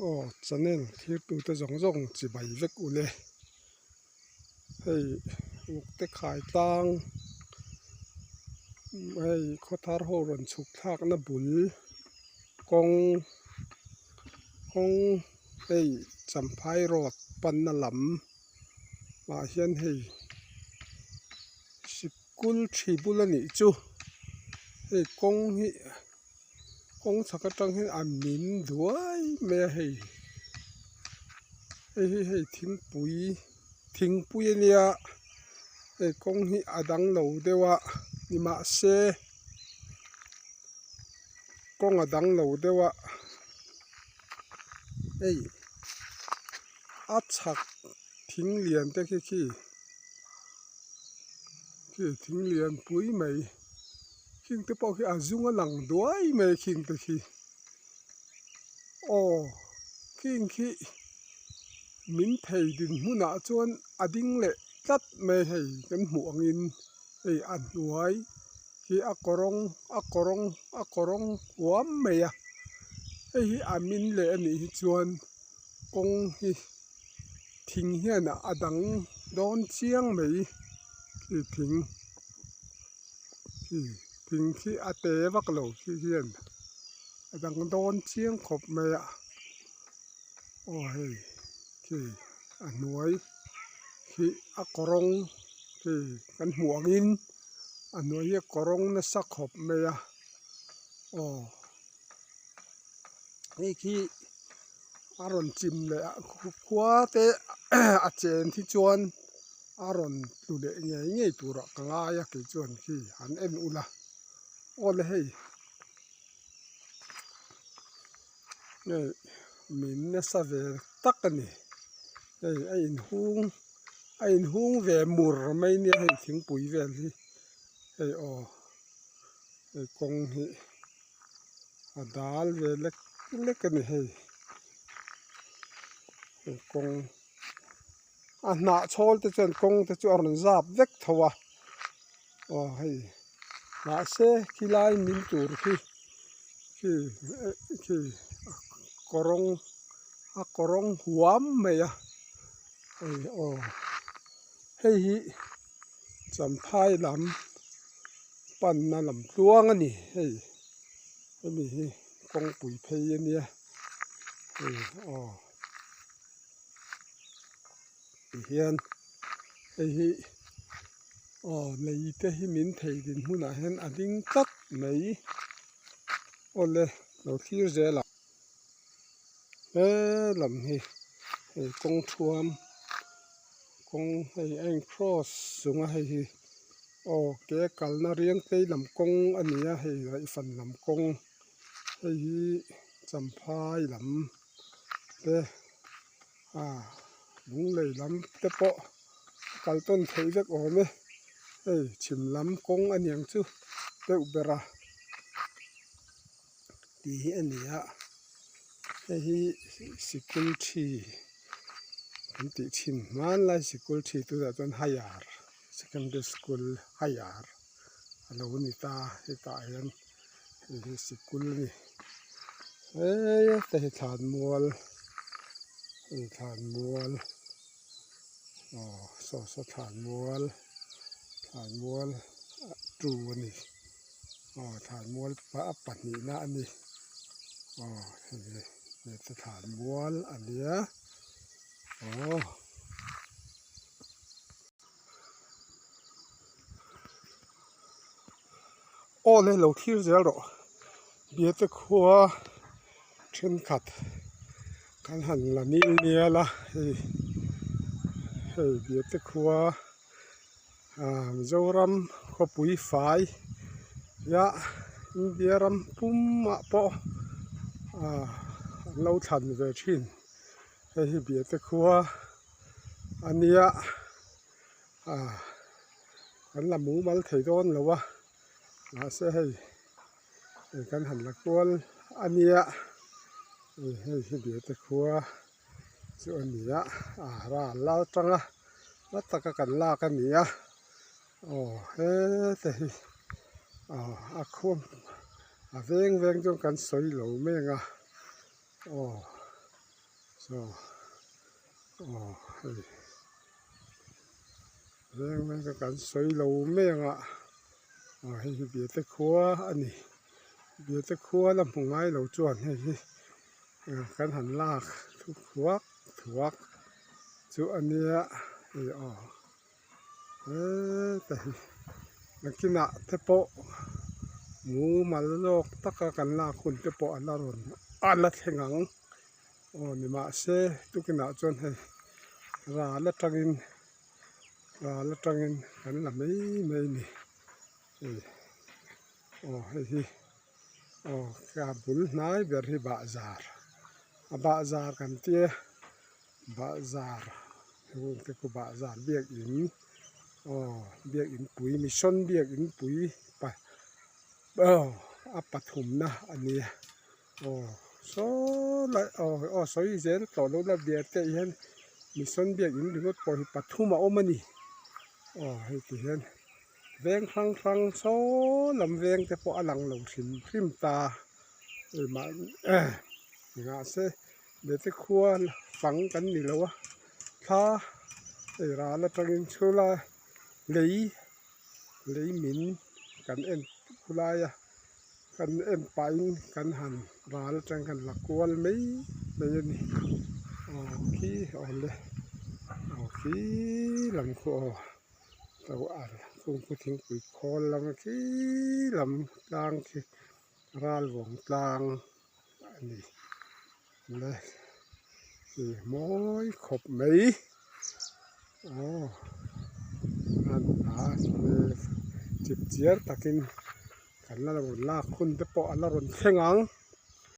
Aw channel thirtute zawng zawng chibai vek ule hei vawkte khai tlang hei khawthar ho rawn chhuk thlakna bul kawng kawng hei champhai road panna lam ah hian hei sikul thi bul a nih chu hei kawng hi. Kawng chhak atang hian a min duai mai a hei hei hi hei thingpui thingpui a nia hei kawng hi a dang lo deuh a nimahse kawng a dang lo deuh a hei a chhak thing lian te khi khi khi thing lian pui mai. Khing te pawh khi a zung a lang duai mai khing te khi aw khing khi min thei dinhmunah chuan a ding leh tlat mai hei kan hmuh angin hei a hnuai khi a kawrawng a kawrawng a kawrawng huam mai a hei hi a min leh a nih hi chuan kawng hi thing hian a dang dawn chiang mai khi thing. Khi thing khi a te vak lo khi hian a dang dawn chiang khawp mai a aw hei khi a hnuai khi a kawrawng khi kan hmuh angin a hnuai hi a kawrawng nasa khawp mai a aw hei khi a rawn chim leh a khua te a chen hi chuan. A rawn tlu leh ngei ngei turah ka ngai a kei chuan khi an en ula aw le hei hei min nasa ve tak a ni hei a inhung a inhung ve mur mai nia hei thingpui vel hi hei aw hei kawng hi a dal ve lek lek a ni hei hei kawng. A hnah chhawl te chuan kawng te chu a rawn zap vek tho a aw hei mahse khilai min tur khi khi khi kawrawng a kawrawng huam mai a hei aw hei hi champhai lam panna lam tluang a ni hei hemi hi kawngpui phei a nia hei aw. Tihian hei hi aw lei te hi min thei din hmunah hian a ding tlat mai awle lo thlir zel ang he lam hi hei kawng thuam kawng hei a in cross chung a hei hi aw ke kalna riang phei lam kawng a ni a hei raihfan lam kawng hei hi champhai lam. Te a lunglei lam te pawh a kal tawn theih vek awm e hei chhim lam kawng a niang chu deuh ber a tih hi a ni a hei hi sikul thi kan tih thin hmanlai sikul thi tunah chuan higher secondary school higher a lo ni ta hetah hian. Hei hi sikul a ni heta hi thlanmual hei thlanmual aw saw saw thlanmual thlanmual tu a ni aw thlanmual a pahnihna a ni aw hei hi heta thlanmual a nia aw. Aw le lo thlir zel rawh biate khua thenkhat kan han la nil nial a hei hei biate khua ah Mizoram khawpui fai nia India ram pumah pawh ah an lo thlan ve thin hei hi biate khua a nia ah. Kan la mumal thei dawn lo a mahse hei hei kan han la kual a nia hei hei hi biate khua chu a ni a a ral la atanga hla taka kan lak a ni a aw hete hi aw a khua a veng veng chuan kan sawi lo mek a aw. Saw aw hei veng veng chu kan sawi lo mai ang a aw hei hi Biate khua a ni Biate khua la hmu ngai lo chuan hei hi kan han lak thuak thuak chu a nia hei aw. Heta hi nakinah te pawh mumal lawk taka kan lak hun te pawh a la rawn a la thleng ang aw ni mahse tukinah chuan hei ral atangin ral atangin kan la mai mai a ni hei aw hei hi aw ka bul hnai ber hi bahzar a bahzar kan tia. Bahzar heng te khu bahzar biakin aw biakin pui mission biakin pui pa aw a pathumna a nia aw saw lai aw aw sawi zel tawh lo la biak te ah hian mission biakin ringawt pawh hi pathum a awm a ni aw hei ti hian veng hrang hrang saw lam veng te pawh a lang lo hrim hrim ta mah mahse. Bete khua fang kan ni lo a thla hei ral atangin chhula lei lei min kan en khulai a kan en pahin kan han ral atang kan la kual mai mai a ni aw khi awle aw khi lam khu aw to a kungpu thingpui khawl lam khi lam tlang khi ral vawng tlang. A ni le ih mawi khawp mai aw an a chip chiar takin kan la rawn lak hun te pawh a la rawn thleng ang.